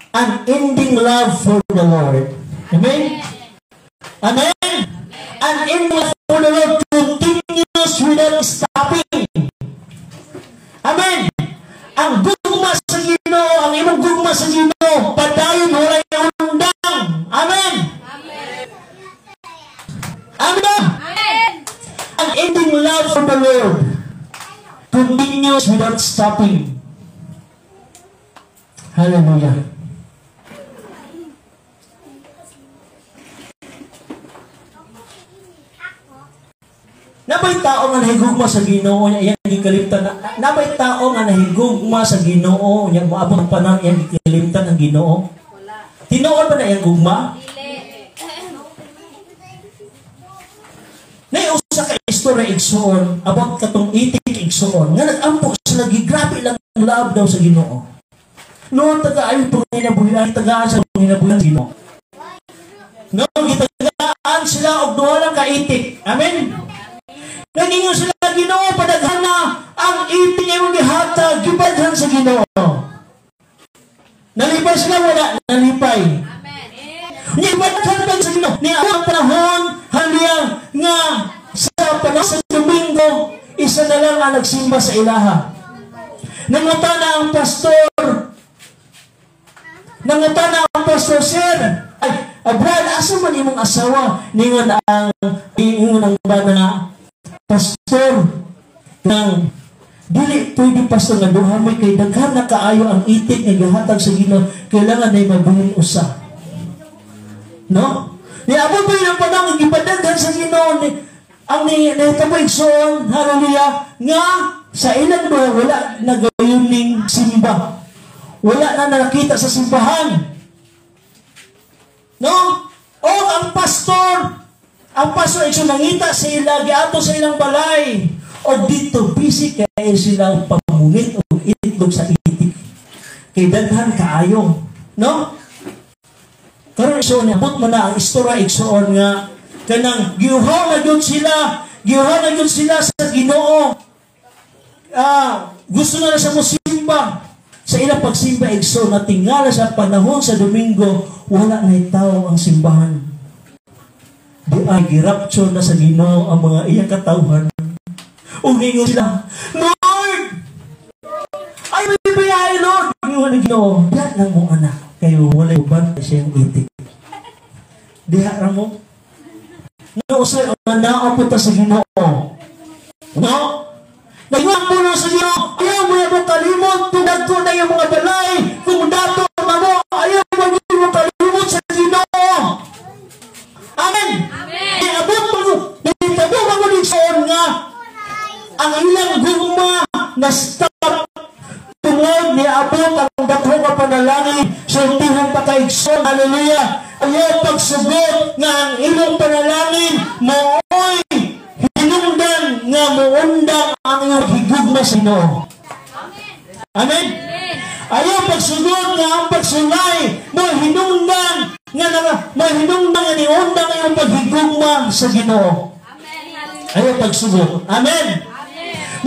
unending love for the Lord. Amen? Amen? Unending love for the Lord continues without stopping. Amen? Ang gugma sa Ginoo, ang imong gugma sa Ginoo, padayon walay undang. Amen? Amen. Amen? Amen. Unending love for the Lord continues without stopping. Hallelujah. Nabay tao nga nahigugma sa Ginoo niya iyang gikalimtan. Nabay tao nga nahigugma sa Ginoo niya moabot ang panahon iyang gikalimtan ang Ginoo. Tinuod ba na iyang gugma? Dili. Nay usa ka istorya igsoon about katong itik igsoon nga nagampo sila gigrabe lang love daw sa Ginoo. Noon tagaan panginabuhian, tagaan sa panginabuhian sa Ginoo. Noon gitagaan sila og duha lang ka itik. Amen. Nagingon sila, Ginoo, padaghan na ang itik imong gihatag, gibadhan sa Ginoo. Nalipay sila, wala nalipay. Amen. Gibadhan pa sa Ginoo. Ni ang panahon haliyang nga sa panahon sa Domingo, isa na lang ang nagsimba sa ilaha. Nangutana ang pastor. Nangutana ang pastor, sir, ay, Brad, asa man imong asawa? Ningon ang bana nga, pastor, nang dili pwede pastor nga duha mo kay daghan na kaayo ang itik nga gihatag sa Ginoo, kailangan ay mabuhin usa. No? Niabot pa yun ang panahon gipadaghan sa Ginoo ni ang nahitabo igsoon, hallelujah, nga sa ilang duha wala nagayon ning simba. Wala na nakita sa simbahan. No? O ang pastor igsoon nangita sa ila, giato sa ilang balay. O dito busy kay sila pamungit o itlog sa itik. Kay daghan kaayo, no? Karon igsoon abot mo na ang istorya igsoon nga kanang giuhaw na gyud sila, giuhaw na gyud sila sa Ginoo. Gusto na sa mosimba. Sa ilang pagsimba igsoon natingala sa panahon sa Domingo, wala na tao ang simbahan. Di ay girapture na sa Ginoo ang mga iyang katawhan. Umingon sila, Lord! Ay, may biyaya, Lord! Ingon ang Ginoo, diha lang mo anak, kayo walay uban siyang itik. Diha ra mo. No, usay, manao po ta sa Ginoo. No? Naging puno sa Ginoo, ayaw mo na mo kalimot, tugad ko na yung mga balay, kung dato na mo, ayaw mo na mo kalimot sa Ginoo. Amen! Amen! Iabot mo, itabo mo igsoon nga, ang ilang gugma na stop tungod niabot ang dako nga panalangin sultihon pa kaigsoon. Hallelujah! Ayaw pagsugot nga ang ilang panalangin maoy hinungdan nga muundang ang iyong higugma sa Ginoo. Amen? Ayaw pagsugot nga ang pagsulay mo hinungdan nga mahinungdan nga niundang ang iyong paghigugma sa Ginoo. Ayaw pagsugot. Amen?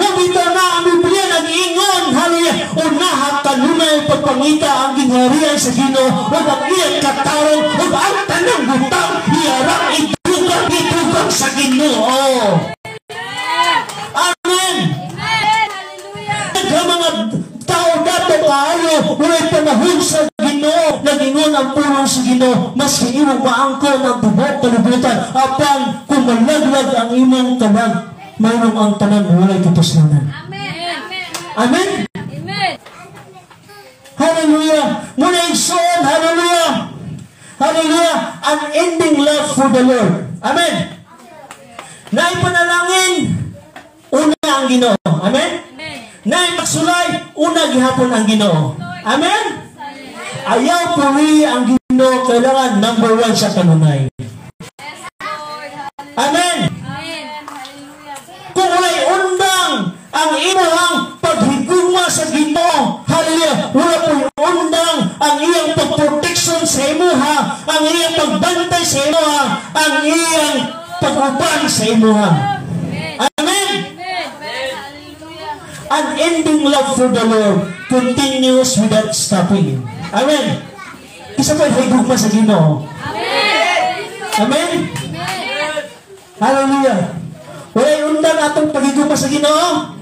Mabitaw na ang Biblia nag-ingon, hallelujah, unaha kanunay pagpangita ang gingharian sa Ginoo ug ang iyang katarong ug ang tanang butang iyarang itugang sa Ginoo. Amen. Ang mga tao dato kaayo walay panahon sa Ginoo. Nag-ingon ang pulong sa Ginoo, maski imong maangkon ang tibuok kalibutan, apan kung malaglag ang imong kalag, mayroong ang tanan walay katuslanan. Amen. Amen. Amen. Hallelujah. Muna igsoon, hallelujah. Hallelujah. Unending love for the Lord. Amen. Naipanalangin, una ang Ginoo. Amen. Amen. Naipagsulay, una gihapon ang Ginoo. Amen. Ayaw puri ang Ginoo, kailangan number one sa kanunay. Yes, Lord. Amen. Amen. Hallelujah. Kung walay undang ang imuhang paghigugma sa Ginoo, hallelujah, wala po'y undang ang iyang pagproteksyon sa imuha, ang iyang pagbantay sa imuha, ang iyang pag-uban sa imuha. Amen. Amen. Amen. Hallelujah. Unending love for the Lord continues without stopping. Amen. Isa pa yung higugma sa Ginoo. Amen. Amen. Amen. Hallelujah. Walay undang atong paghigugma sa Ginoo.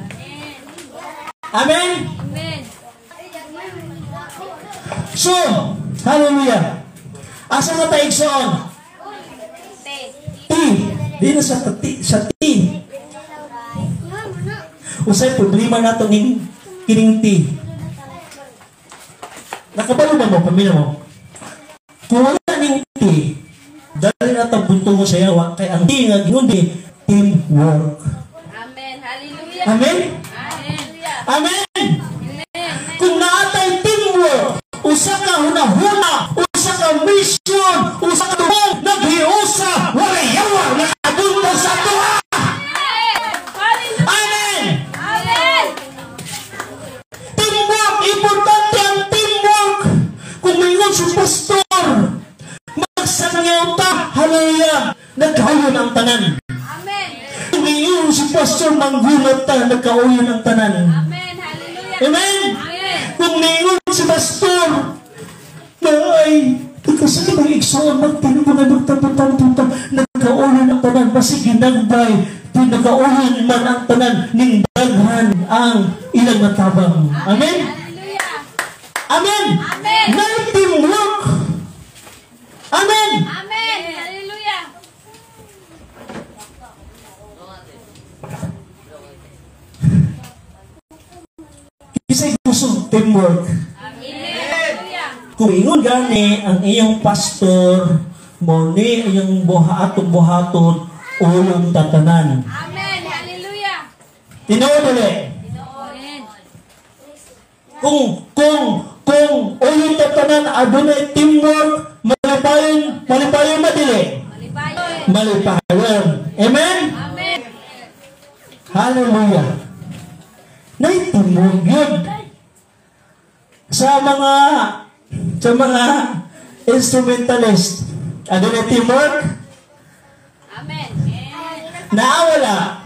Amen. Amen. So, hallelujah. Asa na tayo igsoon? T. Di na sa T. Sa T. Usay problema nato ning kining T. Nakabalo ba mo? Pamilya mo? Kung wala ning T, dali na itong buntungo sa yawa, kay ang T nga ginundi, teamwork. Amen. Hallelujah. Amen? Hallelujah. Amen! Amen. Kung naatay teamwork, usa ka hunahuna, usa ka mission, usa ka tubong, naghiusa, walay yawa, nakabuntog sa tuwa. Hallelujah. Amen! Amen. Teamwork! Importante ang teamwork! Kung mayroon si pastor, magsangyaw ta, hallelujah, nagkauyon ang tanan. Amen. Kung mayroon si pastor, manggulat ta, nagkauyon ang tanan. Amen. Hallelujah. Amen? Amen. Kung mayroon si pastor, na ay, nagkasakit ang igsoon, magtinubo na magtaputan-putan, nagkauyon ang tanan, basig ginagbay, nagkauyon man ang tanan, ning daghan ang ilang matabang. Amen? Hallelujah. Amen. Amen. May teamwork. Amen. Amen. Hallelujah. Kisay gusto teamwork. Amen. Hallelujah. Kung ingon gani ang iyong pastor, mo ni iyong buhatong buhaton, ulong tatanan. Amen. Hallelujah. Tinuod dali. Amen. Kung ulong tatanan adunay teamwork, malipayon, malipayon ba dili? Malipayon. Malipayon. Amen. Amen. Hallelujah. Nay teamwork yun. Sa mga instrumentalist, adunay teamwork? Amen. Naawala.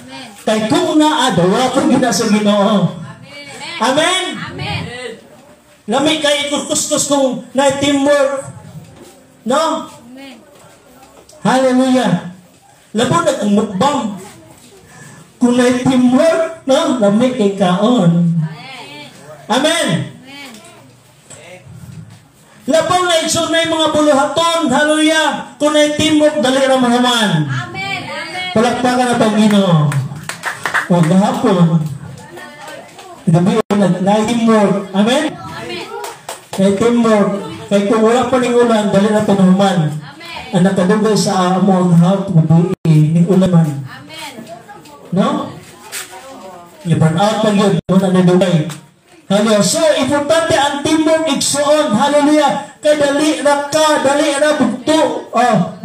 Amen. Kay kung naa, wala kong gina sa Ginoo. Amen. Amen. Amen. Lami kay kuskus kung na teamwork. No? Amen. Hallelujah. Labo na ang mukbang. Kung na teamwork, no? Lami kay kaon. Amen. Amen. Amen. Labaw na igsoon na yung mga buluhaton. Hallelujah. Kung na teamwork, dali ra mahuman. Amen. Amen. Palakpakan na Panginoon. O gahapon. Gabi na teamwork. Amen? Amen. Na teamwork. Kay kung wala pa ning ulan, dali na tunuman. Amen. Ang nakadugay sa amo ang hapon, gabi, ning ulan man. Amen. No? I-burn out pag yun, doon ang nadugay. Hallelujah. So, importante ang teamwork igsoon. Hallelujah. Kay dali ra ka, dali ra bugto,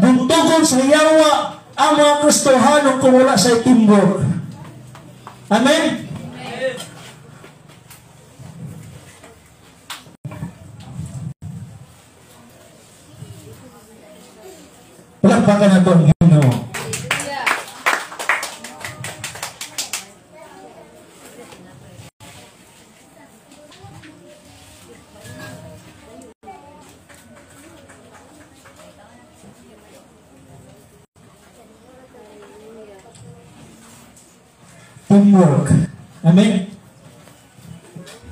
buntugon sa yawa ang mga Kristohanon kung wala sa teamwork. Amen? Palakpakan nato ang Ginoo. Hallelujah. Teamwork. Amen?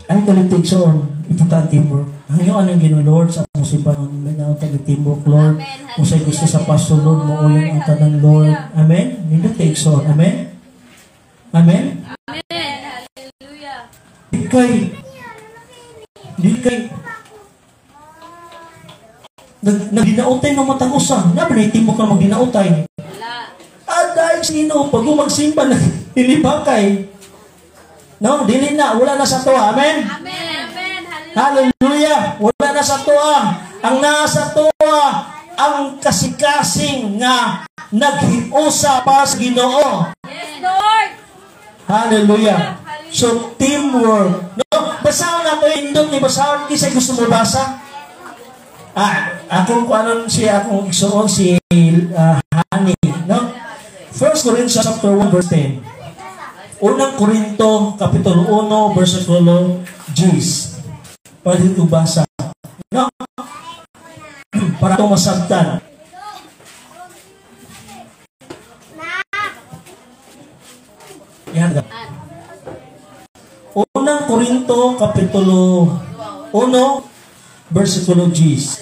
Ay, kalimtig so, ipunta ang teamwork. Hangyoan ang Ginoo, Lord, sa atong simbahan, may naunta ang teamwork, Lord. Kung sa'y gusto sa pastor, Lord, mo ang tanan, Lord. Amen? Nindot kay igsoon. Amen? Amen? Amen. Hallelujah. Di kay, nagdinautay ng matag usa. Naman na teamwork ka magdinautay. Wala. Aday, sino? Pag magsimba na, hilibakay. No, dili na. Wala na sa tuwa. Amen? Amen. Amen. Hallelujah. Hallelujah! Wala na sa tuwa. Ang nasa tuwa, ang kasikasing nga naghiusa pa sa Ginoo. Yes, Lord. Hallelujah. So, teamwork. No? Basahon na ito, indot ni basahon. Kinsa gusto mo basa? Ah, akong kuanon si akong igsuon si Hani, no? 1 Corinthians chapter 1 verse 10. Unang Korinto kapitulo 1 versikulo 10. Pwede ito basa. No? Para ito masabtan. Yan. Unang Korinto kapitulo 1 versikulo 10.